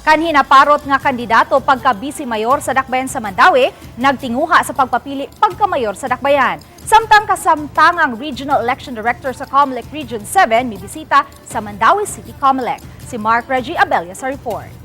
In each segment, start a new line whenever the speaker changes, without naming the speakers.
Kanhi naparot nga kandidato pagka vice mayor sa Dakbayan sa Mandaue, nagtinguha sa pagpapili pagka-mayor sa Dakbayan. Samtang kasamtangang Regional Election Director sa COMELEC Region 7 mibisita sa Mandaue City COMELEC. Si Mark Reggie Abella sa report.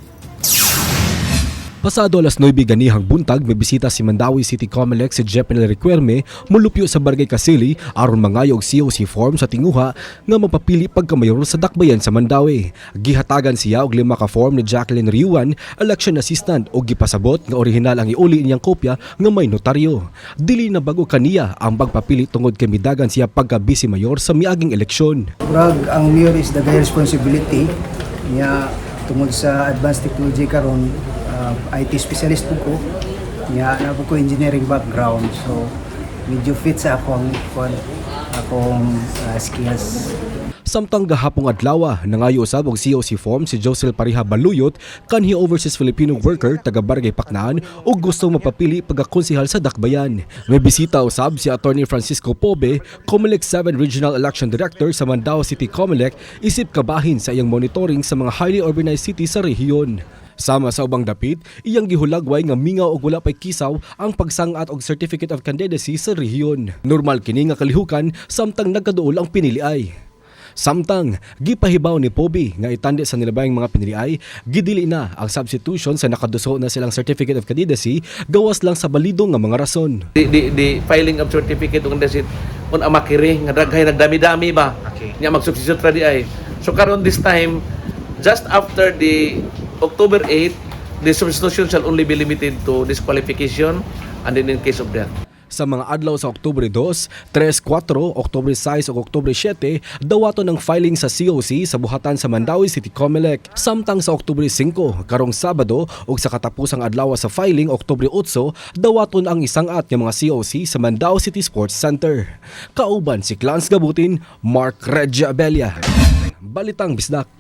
Pasado alas 9 ganihang buntag, may bisita si Mandaue City Comelec si Jepinel Requerme mulupyo sa Barangay Kasili aron mangayo og COC form sa tinguha nga mapapili pagkamayor sa Dakbayan sa Mandaue. Gihatagan siya og lima ka form ni Jacqueline Riuan, election assistant, og gipasabot nga orihinal ang iuli niyang kopya nga may notaryo. Dili na bago kaniya ang pagpapili tungod kay midagan siya pagka vice mayor sa miaging eleksyon.
Murag ang mayor is the responsibility niya tungod sa advanced technology karon. IT specialist po ko niya, na po ko engineering background, so medyo fit sa akong kuan, akong skills.
Samtang gahapong adlaw, nangayo usab og COC form si Josel Pariha Baluyot, kanhi overseas Filipino worker taga Barangay Paknaan ug gustong mapapili pagkakonsehal sa Dakbayan. May bisita usab si Attorney Francisco Pobe, COMELEC 7 Regional Election Director sa Mandaue City COMELEC, isip kabahin sa iyang monitoring sa mga highly urbanized cities sa rehiyon. Sama sa ubang dapit, iyang gihulagway nga mingaw og wala pay kisaw ang pagsangat og Certificate of Candidacy sa rehiyon. Normal kini nga kalihukan samtang nagkaduol ang piniliay. Samtang gipahibaw ni Pobi nga itandi sa nilabayang mga piniliay, gidili na ang substitution sa nakaduso na silang Certificate of Candidacy gawas lang sa balido nga mga rason.
The filing of certificate of candidacy kung amakiri nga daghay nagdami-dami ba nya mag-substitute ra di ay. So karon, this time, just after the October 8, the substitution shall only be limited to disqualification and then in case of death.
Sa mga adlaw sa Oktubre 2, 3, 4, Oktubre 6 ug Oktubre 7, dawaton ang filing sa COC sa buhatan sa Mandaue City Comelec. Samtang sa Oktubre 5, karong Sabado, ug sa katapusang adlaw sa filing, Oktubre 8, dawaton ang isang-at nga mga COC sa Mandaue City Sports Center. Kauban si Clans Gabutin, Mark Regia Abella. Balitang Bisdak.